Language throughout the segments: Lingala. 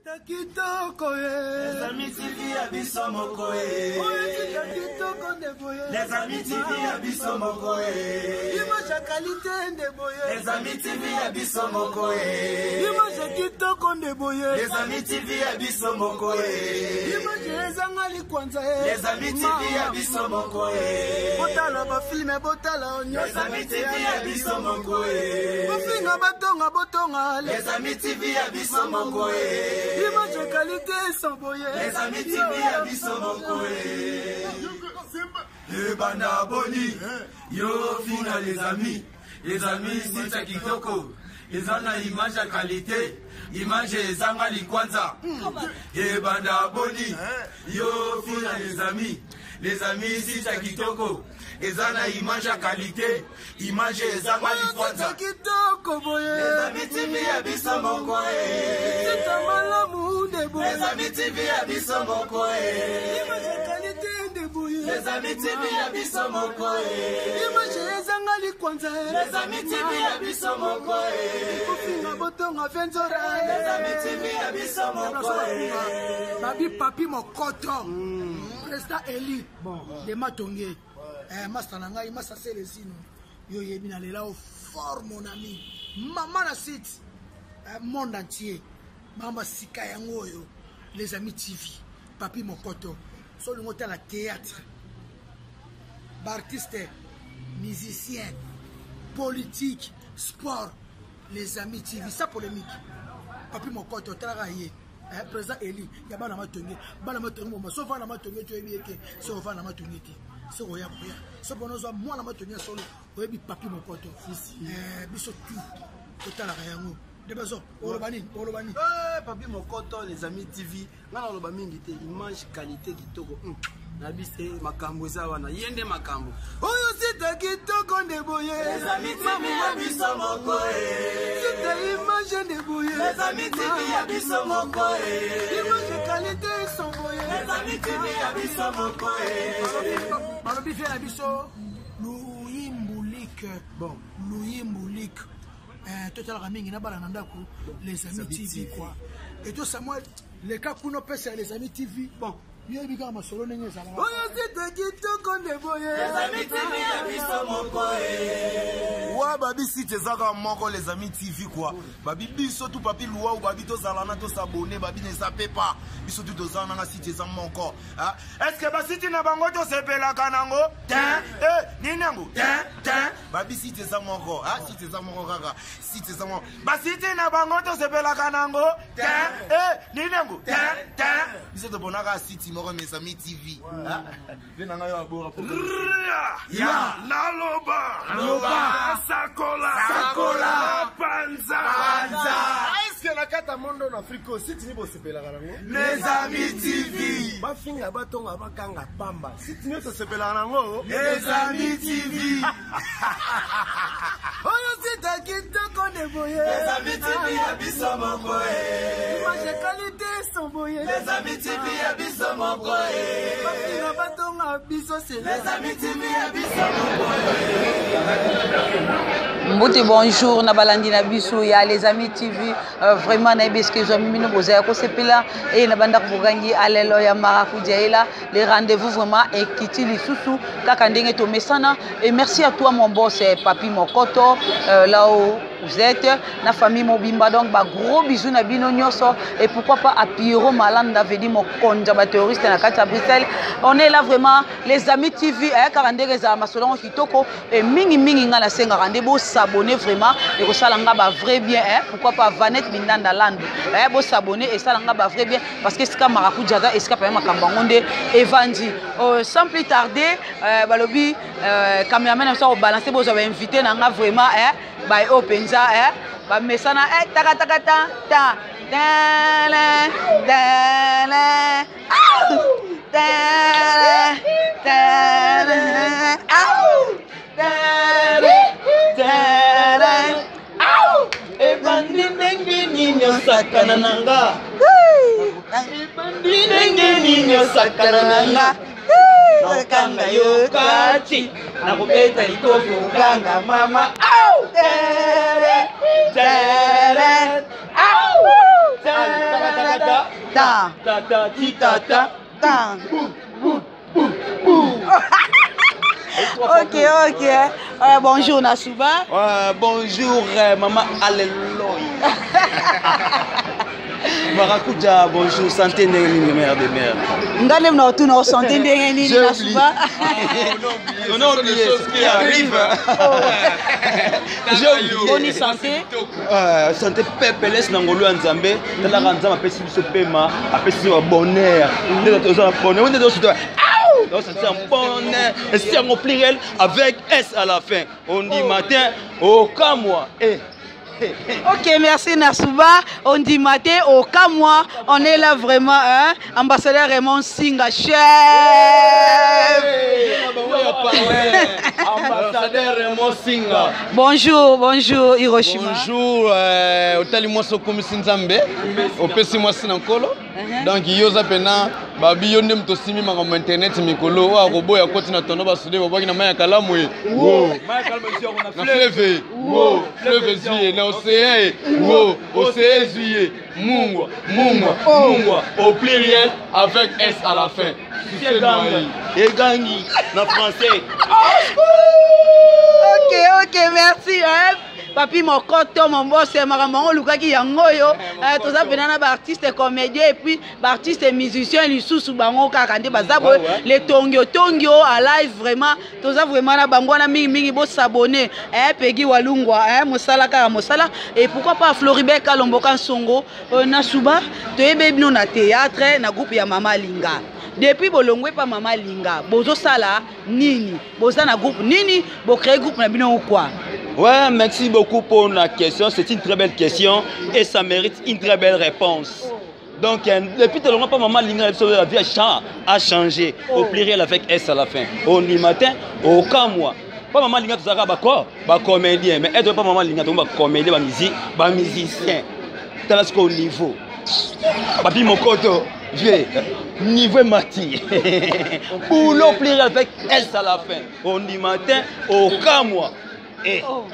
Kitoko ye. Les amis TV ya biso moko ye. Oyo tika kitoko nde boye. Les amis TV ya biso moko ye. Image ya qualité nde boye. Les amis TV ya biso moko ye. Image ya kitoko nde boye. Les amis TV ya biso moko ye. Image ezanga likwanza ye. Les amis TV ya biso moko ye. Botala ba filme botala nyonso. Les amis TV ya biso moko ye. Bofinga batonga botonga. Les amis TV ya biso moko ye. Image ya qualité sans boye. Les amis TV ya biso moko ye. Ebanda boni yo finga les amis. Les amis site kitoko. Eza na image ya qualité. Image ezanga likwanza. Ebanda boni yo finga les amis. Les amis site kitoko. Eza na image ya qualité. Image ezanga likwanza. Kitoko boye. Les amis TV ya biso moko ye. Sita malamu nde boye. Les amis TV ya biso moko ye. Image ya qualité nde boye. Les amis TV ya biso moko ye. Image ezanga likwanza. Les amis TV ya biso moko ye. Kofinga botonga venzora. Les amis TV ya biso moko ye. Babi papi mokoto. Président Eli de Matonge. Eh, masta na ngai masta selesino yo oyebi na lela o fort mon ami mama na site eh, monde entier mama sika yango oyo les amis tv papi mokoto so olingi otala théâtre baartiste musicien politique sport les amis tv sa polémique papi mokoto otalaka ye eh, président eli ya bana matonge bana matonge boma so ovanda matonge te oyebi ye te so ovanda matonge te soki oya koya so mpona ozwa mwana matonge ya solo oyebi papi mokoto eh, biso tout totalaka yango nde bazo oloba nini oloba nini eh, papi mokoto les amis tv ngai naloba mingi te image qualité kitoko hmm. na bise makambo eza wana ye nde makambo oyo site kitoko nde boye ya biso moko site image nde boye ya biso moko image qualité eso boye ya biso moko balobi vie na biso luyimbulik bon luyimbulik eh, totalaka mingi na bana na ndako les amis tv quoi eto samuel leka kuna opesa ya les amis tv bon yoyebi kaka masolo ndenge ezalaka oyo site kitoko nde boye ya biso moko wa babi site eza kaka moko les amis tv quoi babi biso tu papi luau babi tozala na tosabone babi na eza pepa biso tu tozala nanga site eza moko estce basiti na bango tosepelaka nango te eh, nini yango te te babi site eza moko site eza moko kaka site eza moko basite na bango tosepelaka nango te eh, nini yango te te biso toponaka site moko mes amis tv mpe na ngai abora ya naloba loba sakola sakola panza panza eske na kati ya mondo na afrika oyo site nini bosepelaka nango les amis tv bafinga batonga bakanga pamba site nini tosepelaka nango les amis tv oyo site kitoko nde boye les amis tv ya biso moko ye image qualité son boye les amis tv ya biso moko ye bafinga batonga biso se les amis tv ya biso moko ye mbote bonjour na balandi na biso ya les amis tv euh, vraiment nayebi eske ezwami bino boza ya kosepela eye na bandako bogangi alelo ya marakudiaela les rendez-vous vraiment ekiti lisusu kaka ndenge tomesana et merci à toi mon boss eh, papi mokoto euh, là où vous êtes na famille mobimba donc ba gros bisous na bino nyonso et pourquoi pas à Pierrot Malanda veut dire mokonzi ya baterroriste na kati ya Bruxelles on est là vraiment les amis TV eh, kaka ndenge ezala masolo yango kitoko et mingi mingi ngai nasengaka nde bosabonne vraiment ekosala nga ba vrai bien eh, pourquoi pas Vanette Bindanda Landu eh, bosabonne esala nga ba vrai bien parce que esika marakuja aza esika paya makambo yango nde evandi euh, sans plus tarder euh, balobi euh, cameraman na biso akobalanse bozwa bainvité na nga vraiment eh, baye oyo mpenza eh, bamesana eh, takataka ta ta tele tele tele tele tele tele ebandi ndenge nini osakana na nga ebandi ndenge nini osakana na nga nakokanga yo kati nakobeta likofi okanga mama tere tere. Ta. Ta ta ti ta ta. Ta. Ok, ok. Bonjour Nasuba. Bonjour maman Alléluia. Maracuja, bonjour, santé ndenge nini mère de mère. Nga nde mna otuna santé ndenge nini Nasuba. On a oublié ce qui arrive. J'ai oublié. Boni santé. Santé pepeles na ngolu ya Nzambe, talaka Nzambe apesi biso pema, apesi biso bonheur. Nde toza na bonheur, nde toza Donc c'est un bonheur. Et c'est un pluriel avec S à la fin. On dit matin au Kamwa. Eh. Ok, merci Nasuba. On dit matin au Kamwa. On est là vraiment, hein? Ambassadeur Raymond Singa, chef. Ambassadeur Raymond Singa. Bonjour, bonjour Hiroshima. Bonjour, otali mwasi okomisi Nzambe, opesi mwasi na nkolo. Donc yoza pena babi yo nde moto osimbi makambo internet mikolo oyo akoboya koti na tono basude babwaki na mai ya kalamu ye wo na fleuve wo fleuve ezwi ye na océan ye wo océan ezwi ye mungwa mungwa mungwa au pluriel avec s à la fin. Egangi na français. Ok, ok, merci hein. Papi Mokoto, mon boss, makambo yango olukaki yango oyo. Toza mpena na baartiste comédien et puis baartiste musicien lisusu bango kaka nde baza boye le tongio tongio à live vraiment toza vraiment na bango wana mingimingi bosabone Peggy Walungwa mosala kaka mosala et pourquoi pas Floribert Kalomboka Nsongo na Suba toyebi bino na théâtre na groupe ya Mama Linga. Depuis bolongwe pa Mama Linga bozosala nini, boza na groupe nini, bocréer groupe na bino ou quoi? Ouais, merci beaucoup pour la question. C'est une très belle question et ça mérite une très belle réponse. Donc, depuis que pas Maman Linga, la vie a changé. Au pluriel avec S à la fin. Au matin, au cas moi. Pas Maman Linga, tout ça, bah quoi, bah comédien. Mais être pas Maman Linga, tout le monde comédien, bah musique, bah musicien. T'as ce qu'au niveau. Papi Mokoto, vieux, niveau mati. Boulot pluriel avec S à la fin. Au matin, au cas moi. Eh. Oh.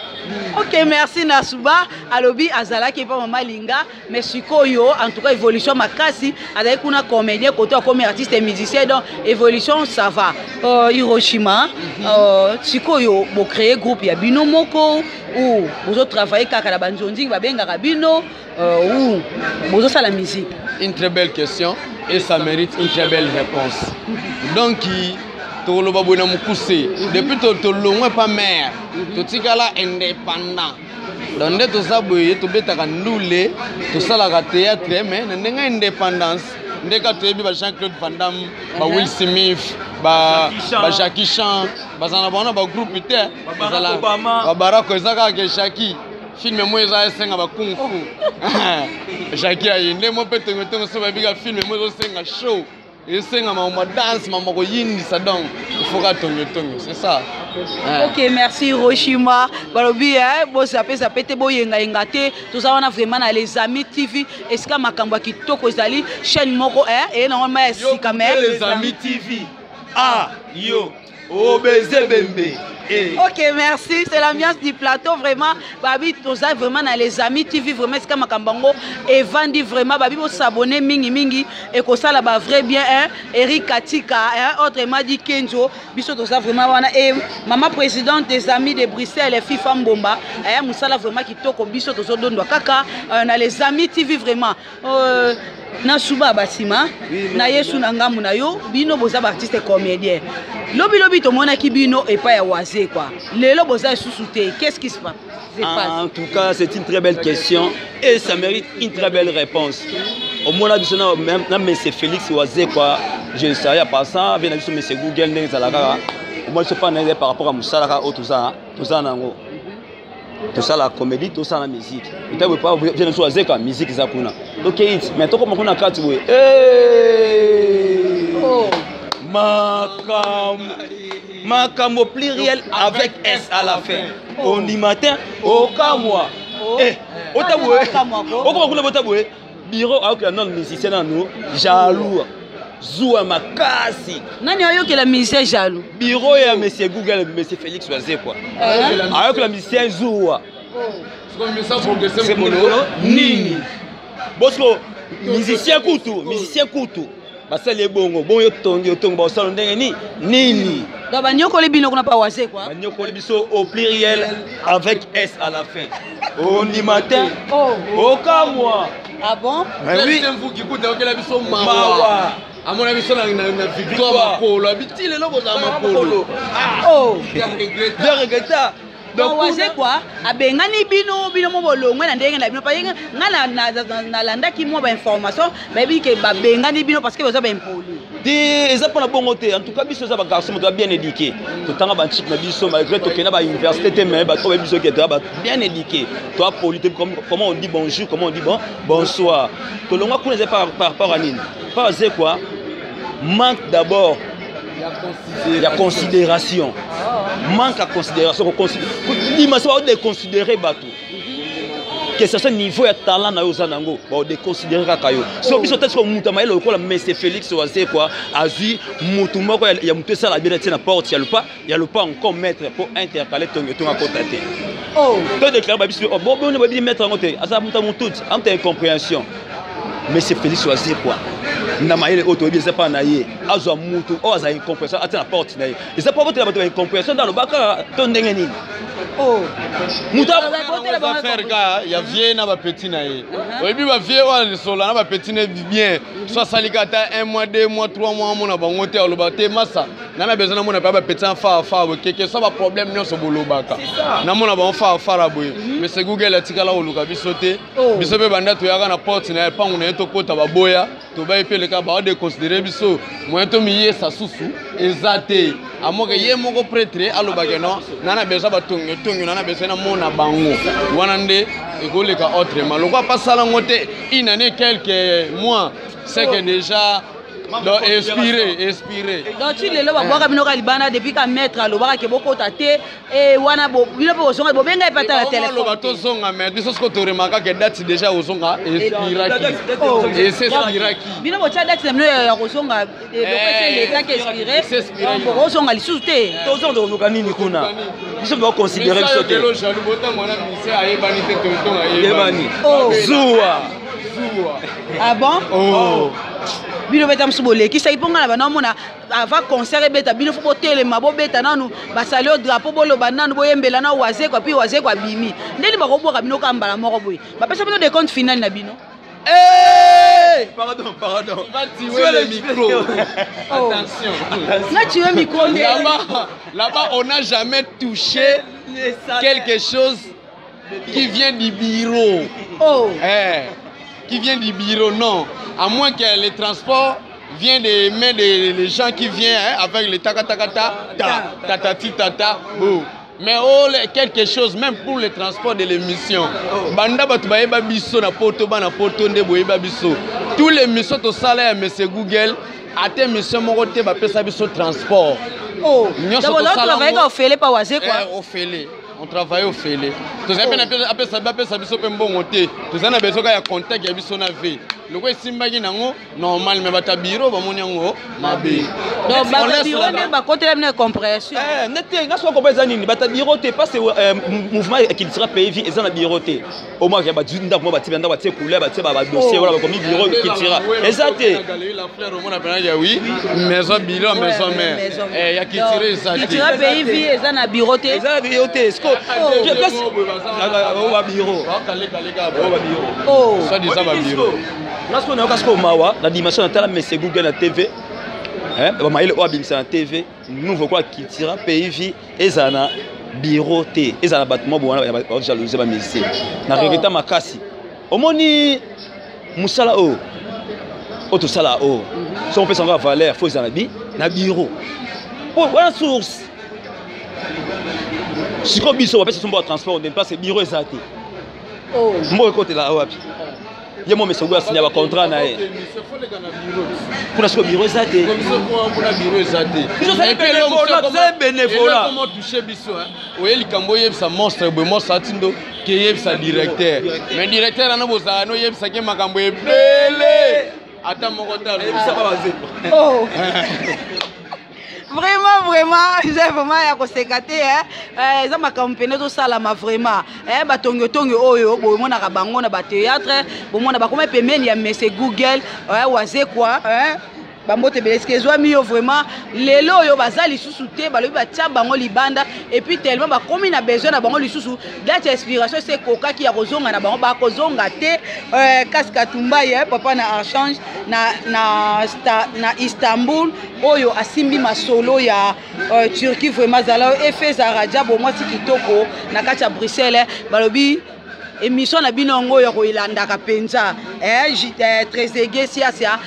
Ok, merci Nasuba. Alobi azalaki pa Mama Linga, mais sikoyo en tout cas évolution makasi, azalaki kuna comédien côté comme artiste et musicien, donc évolution ça va. Hiroshima, sikoyo bo créer groupe ya bino moko ou bozo travailler kaka na banzonzi ba bengaka bino ou bozo sala musique. Une très belle question et ça mérite une très belle réponse. Donc toloba boye na mokuse depuis tolongwe pa mare totikala indépendant. Donc nde toza boye tobetaka ndule tosalaka théâtre mais na ndenge indépendance nde kaka toyebi ba Jean-Claude Van Damme, ba Will Smith, ba Jackie Chan, bazala na bango na bagroupe te, ba Barack eza kaka ke Jackie film mo eza esenga ba kung fu. Jackie aye nde mo mpe tongotongo so babika film mo ezosenga show. Esenga mama danse mama koyindisa, donc il faut ka tongo tongo, c'est ça. Ok, merci Hiroshima. Balobi hein, bo zape zape te bo yenga yenga te. Toza wana vraiment na les amis TV. Esika makambo ya kitoko ezali chaîne moko hein et na ma esika mais les amis TV. Ah yo obeze bembe. Eh. Ok, merci. C'est l'ambiance du plateau, vraiment. Babi, toza vraiment dans les amis TV, vraiment, c'est comme Makambango. Et Vandi, vraiment, Babi, vous s'abonner, mingi, mingi. Et que ça, là-bas, vrai bien, hein. Eric Katika, hein. Autrement dit, Kenzo. Biso, toza vraiment, wana. Et maman présidente des amis de Bruxelles, FIFA Mbomba, hein, Moussala, vraiment, qui toko, biso, toza, dondo, kaka. Dans les amis TV, vraiment. Na suba basima na yesu na ngambu na yo bino boza ba artiste comédien lobi lobi tomonaki bino epai ya waze quoi lelo boza lisusu te, qu'est-ce qui se passe? En tout cas, c'est une très belle question et ça mérite une très belle réponse. Au moins là, biso na monsieur Félix Waze quoi, je le savais pas ça, vient biso monsieur Google ndenge ezalaka. Au moins je sais pas par rapport à mosala ka oyo toza nango. Tosala comédie, tosala musique. Ntango pa vient biso Waze quoi, musique eza kuna. Ok, mais tokoma kuna kati boye. Hey! Oh. Makambo, makambo pluriel avec S à la fin. On dit matin, au kamwa. Eh, otaboué. Okoma kuna botaboué. Bureau aoki non musicien na nous, jaloux. Zoua makasi. Nani ayoki la musicien jaloux? Bureau ya monsieur Google, monsieur Félix Waze quoi. Ayoki la musicien Zoua. C'est Nini. Bosco Musicien kutu, musicien kutu basali ye bongo bongo, yo tongi otongi, bakosala ndenge nini nini? Donc banyokoli bino kuna pa Wazekwa. Banyokoli biso au pluriel avec S à la fin. Ondima te. Oh. Okamwa. Ah bon? Mais oui. Mfuki kuta okela biso mawa. Mawa. Amona biso na victoire makolo abiti lelo kozala makolo. Oh. Bien regretta. Donc Wazekwa abengani bino, bino mo bolongwe na ndenge na bino, parce que nga nalandaki mwa bainformation, bayebi ke babengani bino parce que boza baimpoli. Te, eza mpona bongo te. En tout cas, biso eza bagarçon, moto bien éduqué, totanga banchipe na biso, malgré tokenda bauniversité te, mais bato bayebi biso ke toya bien éduqué, toya poli te. Comment on dit bonjour, comment on dit bon bonsoir. Tolongwa kuna eza par rapport à nini? Par quoi? Manque d'abord ya considération, manque ya considération. Ndima so baodéconsidéré bato, que ce soit niveau ya talent na yo oza nango, baodéconsidéré kaka yo. So biso te, siko moto amayele lokola monsieur Félix Wazekwa azwi motu moko ya motu esala bien, atie na porte ya lopango comme maître mpo intercale tongo etongo akota te. To déclare babiso boni babi maître yango te, aza moto ya motuti amuta incompréhension. Monsieur Félix Wazekwa na mayele oyo toyebi eza mpa na ye, azwa mutu oyo aza incompréhension, atia na porte na ye, eza mpo botela bato ba incompréhension nde aloba kaka to ndenge nini? Mutu affaire ka ya vie na bapeti na ye, oyebi bavie oyo alisola na bapeti na bien, so asalika ata 1 mois, 2 mois, 3 mois, amona bango te, aloba te masa nana besoin namona mpe bapeti na fara boye, keke so baproblème nyonso bolobaka, namona bango fara boye. Mais c'est Google atikala koluka biso te. Biso mpe banda toyaka na porte na ye, mpango na ye, tokota, baboya, tobayi mpe leka baodéconsidéré biso. Moyen tomiyesa susu eza te, amoke ye moko prêtre alobake non, nana besoin batongi tongi, nana besoin namona bango wana nde ekoleka autrement. Lokwa pasala yango te une année, quelques mois, c'est que déjà donc expiré, expiré. Donc ti lelo babwaka bino kaka libanda depuis ka maître alobaka ke bokota te. E wana bino mpe bozonga, bobenga ye pata na aloba telefone. Tozonga, mais biso siko toremarka ke date déjà ozonga expiraki, esespiraki. Bino botya date na bino ya kozonga eloko esi elekaki, expiré, donc bokozonga lisusu te. Tozonga tokoluka nini kuna? Biso baconsidéré biso te. Lelo jaloux botango wana mise ayebani te, totonga. Yebani. Oh. Zuwa. Zuwa. Ah bon? Oh. Bino beta mosusu bolekisaki mpo ngai na bana omona avant concert ebeta, bino fo botelema, bobeta nanu, basali o drapeau, boloba nanu, boyembela na Wazekwa, puis Wazekwa abimi. Ndeni bakobwaka bino ka mbala moko boye, bapesa bino décompte final na bino. Hey! Pardon, pardon. Va tuer le micro. Attention. Na tue micro nde. Là-bas, là-bas, on n'a jamais touché quelque chose qui vient du bureau. Oh. Eh, qui vient du bureau, non. À moins que le transport vient des mains des gens qui viennent, hein, avec le taka taka ta ta ta ta ti ta ta bo. Mais oh, quelque chose, même pour le transport de l'émission. Banda bato bayeba biso na poto, bana poto nde boyeba biso. Tous les missions tosala ya monsieur Google, ate mission moko te bapesa biso transport. Oh. Nyonso donc tosala ozotravaille yango. ka ofele pa Wazekwa. Eh, ofele, on travaille ofele. Tozali mpe na apesa, bapesa biso mpe mbongo te. Tozali na besoin kaka ya contact ya biso na v loko esimbaki nango normal, mais bato ya bureau bamoni yango mabe. Donc On bato laisse bureau là-bas. nde bakotela bino incompréhension. Eh, nete nga soki comprendre eza nini, bato ya bureau te, parce que mouvement Cultura Pays Vie eza na bureau te. Au moins ya badui ndako mo batie bandako, batie couleur, batie badossier wana, bakomi bureau Cultura eza te. Galerie La Fleur, omona mpena ya oui, maison bureau, maison mère. Eh, ya Cultura eza te. Cultura Pays Vie eza na bureau te. Eza na bureau te. Siko place ba bureau. Bakaleka. Oh. Soit disant ba bureau. Nga sikoyo nayoka sikoyo mawa na dimension, natala monsieur Google na TV, bamayele oyo abimisa na TV nouveau kwa Cultura Pays Vie ezala na bureau te, ezala na bato mwa bo wana bajalousie bamusicien na regreta makasi. Omoni mosala oyo oyo tosala oyo, so opesa yango ya valeur, fo ezala bi na bureau po wana source. Sikoyo biso bapesa so mbo ya transport nde parce bureau eza te. Mboka ekotela wapi? Ye mo mesogo asinya bacontrat na ye kuna, sikoyo bureau eza te. Bureau eza te. Biso ozali bénévolat, tozali bénévolat. Comment toucher biso, hein? Oye likambo oyebisa monstre boye, monstre atindo ke yebisa directeur, mais directeur wana bozala no oyebisaki makambo ebele, ata moko te alobi. Ayebisa ba Wazekwa. Oh. Vraiment, vraiment, eza vraiment ya koseka te, eh. Eza makambo mpene ezosalama vraiment, eh. Batongotongo oyo bomonaka bango na bathéâtre, bomona bakoma pembeni ya mese Google, eh, Wazekwa, eh. Bambote ebele eske ezwami yo vraiment. Lelo oyo baza lisusu te, balobi batia bango libanda, et puis tellement bakomi na besoin na bango lisusu, date ya expiration ese ekokaki ya kozonga na bango, bakozonga te. Kasi Katumbai, papa na Archange na Istanbul, oyo asimbi masolo ya Turquie, vraiment azala oyo Efeza Rajabo, mwasi kitoko na kati ya Bruxelles. Balobi émission na bino yango oyo koyelandaka mpenza, Trésege Siasia,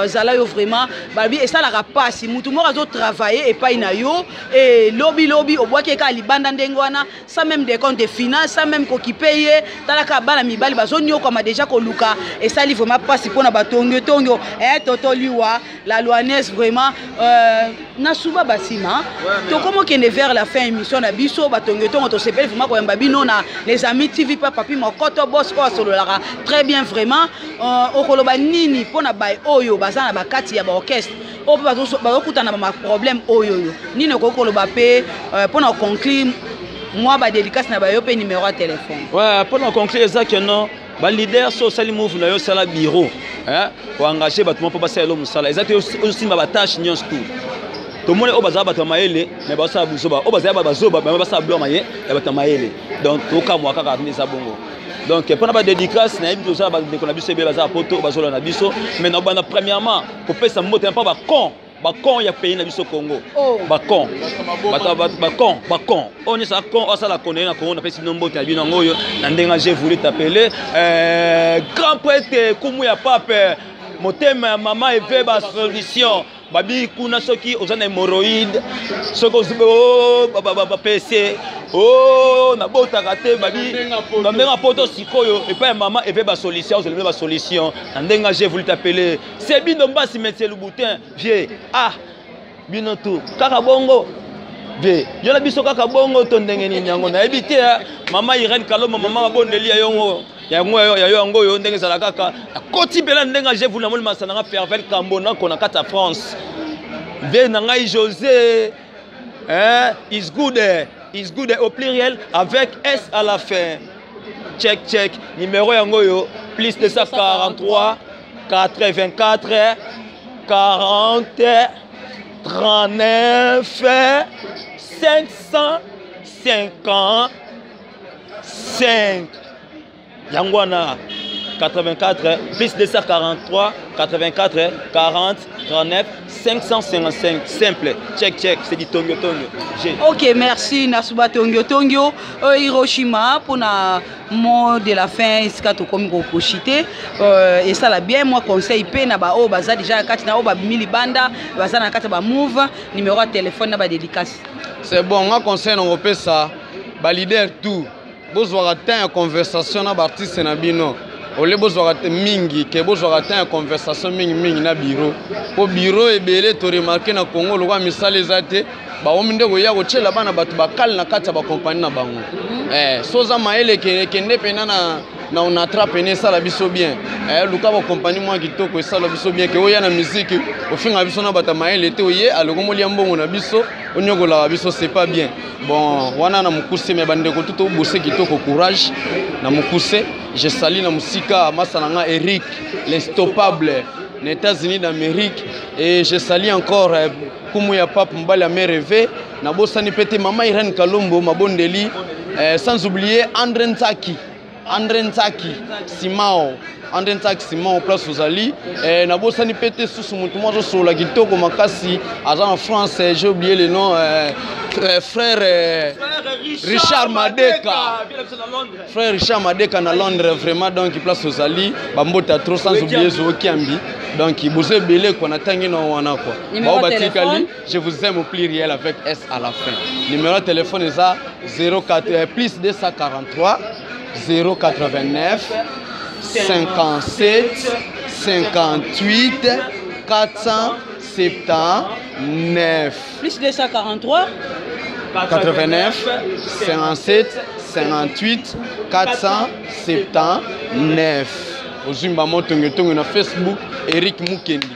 zala yo vraiment. Balobi esalaka mpasi, mutu moko azotravaille epai na yo, e lobilobi obwaki eka libanda ndenge wana, sans même des comptes de finance, sans même kokipe ye. Talaka bana mibali bazonyokwama déjà koluka, esali vraiment mpasi mpona batongiotongo, Toto Liwa la Louanaise. Vraiment, nasuba basima, tokomi okende vers la fin émission na biso. Batongiotongo, tosepeli vraiment koyamba bino na Les Amis TV, pa Papi Mokoto, boss oyo asololaka très bien vraiment. Okoloba nini mpona bai oyo baza na bakati ya baorchestre, oyo mpe bazokutana na baproblème oyo oyo nini okoki koloba mpe mpona conclure, mwa badédicace na bayo mpe numéro ya téléphone? Ouais, mpona conclure, eza ke non, baleader, so osali move na yo, osala bureau, oengage bato moko mpo basalela mosala. Eza te osimba batâche nyonso tu. Tomoni oyo bazala bato ya mayele, mais basala buzoba, oyo bazala bazoba, bango basala biloko maye ya bato ya mayele. Donc tokamwa kaka nde eza bongo. Donc mpona badédicace, nayebi tozala bandeko na biso ebele baza poto, bazola na biso, mais na banda premièrement kopesa mbote mpo bacon, bacon ya pays na biso Congo, bacon, bacon, bacon oyo nyonso acon asala koneye na Congo. Napesi bino mbote na bino yango oyo na ndenge j'ai voulu t'appeler, grand prêtre kumu ya pape, motema ya mama eve basolution. Babi kuna soki oza na hémorroïde, soki bapese o nabotaka te, babi na ndenge poto sikoyo epai ya mama eve basolution, ozela basolution na ndenge j'ai voulu t'appeler. C'est bino mbasi métier Louboutin, vieux, ah bino tu kaka bongo, vieux, yo na biso kaka bongo to ndenge nini yango nayebi te. Mama Irene Kalombo, mama mabondeli ya yongo yango ya yo yango oyo ndenge ezala kaka akoti mpela ndenge j'ai voulu. Namoni masa nanga Fervel Kambo nako na kati ya France, vieux na ngai José, hein, is good, is good au pluriel avec S à la fin. Check, check, numéro yango oyo: plus 243 84 40 39 555. Yango wana 84 plus 243 84 40 39 555, simple. Check, check, c'est du tongo tongo. G. Ok, merci Nasuba Tongio Tongio. Hiroshima, mpona mot de la fin, esika tokomi kokoshite, esala bien mwa conseil mpe na baoyo baza déjà na kati na oyo babimi libanda, baza na kati ya bamove, numéro ya téléphone na badédicace. C'est bon. Nga conseil na kopesa baleader tout: bozwaka temps ya conversation na baartiste na bino, ole bozwaka mingi ke bozwaka temps ya conversation mingimingi na bureau, mpo bureau ebele toremarquer na Congo, lokola misala eza te, baomi nde koya kotiela bana bato bakale na kati ya bakompani na bango. So oza mayele, ekende mpena na Onatra pene, esala biso bien. Luka bakompani mwa kitoko, esala biso bien ke oya na musique ofinga biso na bato ya mayele te, oye alokomolia mbongo na biso, onyokolaka biso, c'est pas bien. Bon, wana na mokuse, me bandeko tu tobose kitoko, courage. Na mokuse, je sali na mosika masa na nga Eric l'instoppable na États-Unis d'Amérique, et je sali encore kumu ya pape, mobali ya Mereve. Nabosani mpe te mama Irene Kalombo mabondeli, sans oublier André Nzaki, André Nzaki Simao, André Nzaki Simao, place ozali. Nabosani mpe te susu motu moko azosolola kitoko makasi, aza na France, j'ai oublié le nom, frère Richard Madeka, frère Richard Madeka na Londres. Vraiment, donc place ozali, bambota trop, sans oublier Zokiambi. Donc bozo ebele quoi, natangi na wana quoi. Numéro bao batikali téléphone? Je vous aime au pluriel avec S à la fin. Numéro de téléphone eza 04 plus 243 089 57 58 479. Plus 243 89 57 58 479. Ozwi mbamo tongotongo na Facebook, Eric Mukendi.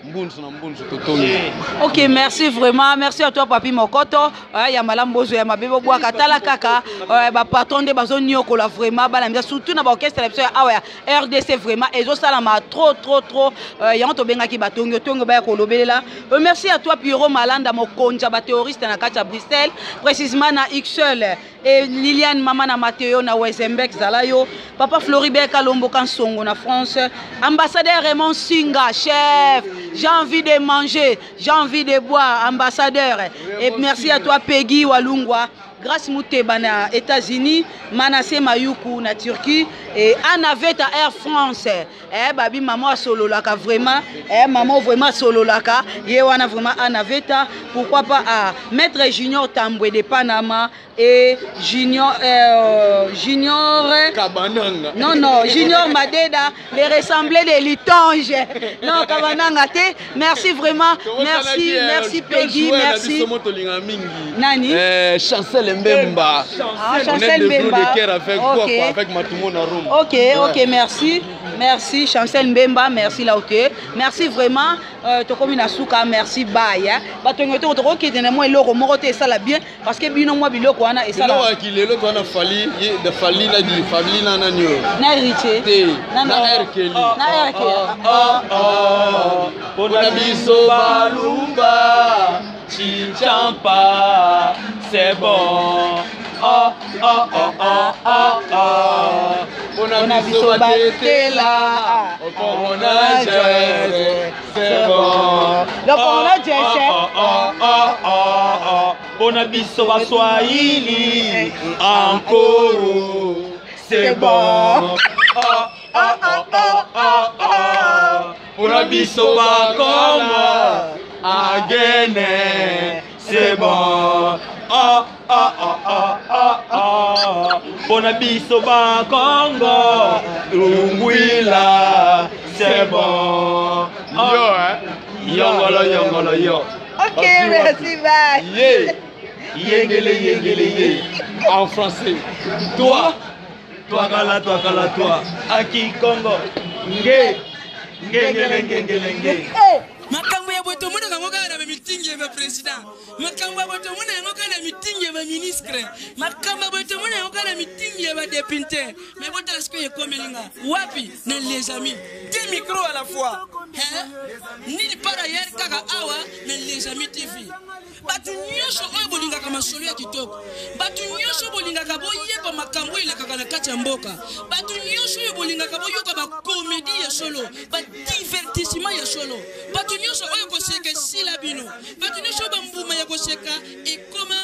Mbunzu na mbunzu totongi. Ok, merci vraiment. Merci à toi Papi Mokoto. Ya malamu bozo ya mabe bobwaka tala kaka ba patron nde bazoniokola vraiment bana misa surtout na ba orchestre na biso ya awa ya RDC vraiment ezosalama trop trop trop yango tobengaki batongi otongi baya kolobelela. Merci à toi Pierrot Malanda mokonzi ya ba terroriste na kati ya Bruxelles, précisément na Ixelles. Et Liliane Mama na Matteo na Wezenbeck Zalayo, Papa Floribert Kalombo Kansongo na France, ambassadeur Raymond Singa, chef, j'ai envie de manger, j'ai envie de boire, ambassadeur. Et merci à toi Peggy Walungwa, Grâce Mouteba na États-Unis, Manassé Mayuku na Turquie et Anna Veta Air France. Eh babi maman asololaka vraiment, eh maman vraiment asololaka, ye wana vraiment Anna Veta, pourquoi pas à Maître Junior Tambwe de Panama et Junior Junior Kabananga. Non non, Junior Madeda, les ressemblés de Litonge. Non Kabananga te. Merci vraiment. Merci, merci Peggy, merci. Nani? Chancel Mbemba. Ah, Chancel Mbemba. On est de cœur avec okay. toi, quoi, avec Matumo na Rome. Ok, ok, merci. Merci Chancel Mbemba, merci là, ok. Merci vraiment. Tokomi na suka, merci bye. Hein. Bato nyoto to okende na moi eloko moko te esala bien parce que bino moi biloko wana esala. Biloko ya kilelo to na fali, ye de fali na di fali na nani yo. Na héritier. Te. Na na R Kelly. Na R Kelly. Oh oh. Pona biso balumba. Chinchampa, c'est bon. Oh, oh, oh, oh, oh, oh. Pona biso batetela. Opona jesse, c'est bon. L'opona jesse. Oh, oh, oh, oh, oh. Pona biso baswahili. Encore, c'est bon. Oh, oh, oh, oh, oh, oh. Pona biso bakoma. Agene, c'est bon. Oh, oh, oh, oh, oh, oh. Pona biso ba Congo, Lungwila, c'est bon. Oh. Yo, hein? Yongolo, yongolo, yo. Ok, merci, bye. Yeah. Yengele, yengele, ye. En français. Toi, toi, kala, toi, kala, toi. Aki Congo. Nge. Ngengele, ngengele, nge. Hey. Makambo ya boto mona yango kaka na ba meeting ya ba président. Makambo ya boto mona yango kaka na meeting ya ba ministre. Makambo ya boto mona yango kaka na meeting ya ba député. Mais botala sikoyo ekomeli nga wapi na les amis. Deux micros à la fois. Hein? Nini par ailleurs kaka awa na les amis TV. Bato nyonso oyo bolingaka masolo ya kitoko, bato nyonso bolingaka boyeba makambo oyo elekaka na kati ya mboka, bato nyonso oyo bolingaka boyoka bakomedi ya solo, badivertissement ya solo, bato nyonso oyo koseka esila bino, bato nyonso oyo bambuma ya koseka ekoma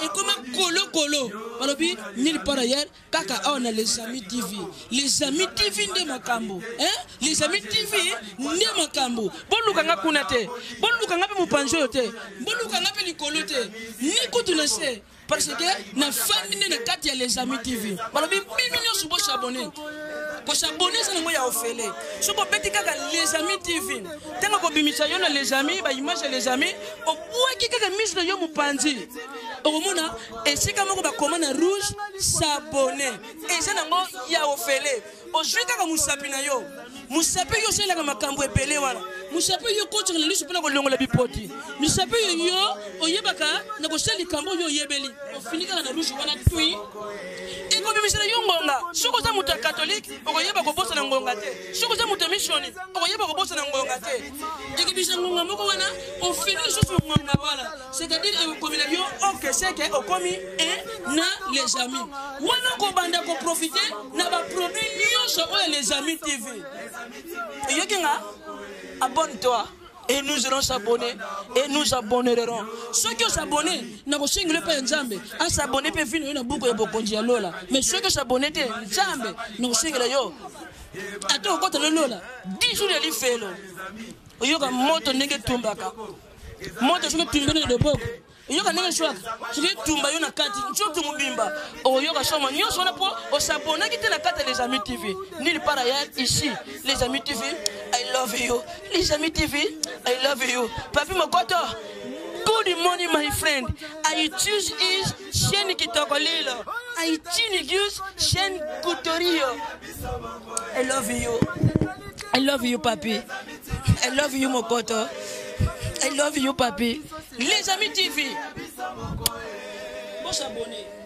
ekoma kolokolo, balobi nulle part ailleurs kaka awa na les amis TV. Les amis TV nde makambo, hein? Les amis TV nde makambo. Boluka nga kuna te, boluka nga pe mopanzi oyo te, boluka nga pe likolo te, ni kutu na se, parce que na fandi nde na kati ya les amis TV. Balobi bino nyonso bo s'abonner. Ko s'abonner eza nango ya ofele. Soki obeti kaka les amis TV, ntango kobimisa yo na les amis, ba image ya les amis, obwaki kaka mise na yo mopanzi. Okomona esika moko bakoma na rouge s'abonner. Eza nango ya ofele. Ozwi kaka mosapi na yo. Mosapi yo osalelaka makambo ebele wana. Mosapi yo okotaka na liso mpona kolongola bipoti. Mosapi yo yo oyebaka na kosala likambo oyo oyebeli. Ofini kaka na rouge wana tui. Ekobimisela yo ngonga. Soki oza moto ya catholique, okoyeba kobosana ngonga te. Soki oza moto ya missioni, okoyeba kobosana ngonga te. Ekobimisa ngonga moko wana, ofini lisusu ngonga wana. C'est-à-dire ekokomela yo ok, c'est que okomi un na les amis. Wana kobanda ko profiter na ba produits nyonso oyo les amis TV. Yoki nga, abonne-toi. Et nous allons s'abonner et nous abonnerons. Ceux qui s'abonnent, na kosengela pe Nzambe, a s'abonner pe vino na buku ya bokonzi ya Lola. Mais ceux qui s'abonnent te Nzambe, na kosengela yo. Ata okota na Lola, 10 jours ya lifelo. Oyoka moto ndenge tumbaka. Moto soki etumbi na loboko. Oyoka ndenge swaka. Soki etumba yo na kati, nzoto mobimba. Oyoka soma nyonso wana po osabonaki te na kati ya Les Amis TV. Nulle part ailleurs ici. Les Amis TV, I love you. Les Amis TV, I love you. Papi Mokoto, good morning my friend. I choose is chaîne kitoko lelo. I choose chaîne Kutorio. I love you. I love you, papi. I love you Mokoto. I love you papi. Les amis TV. Bon s'abonner.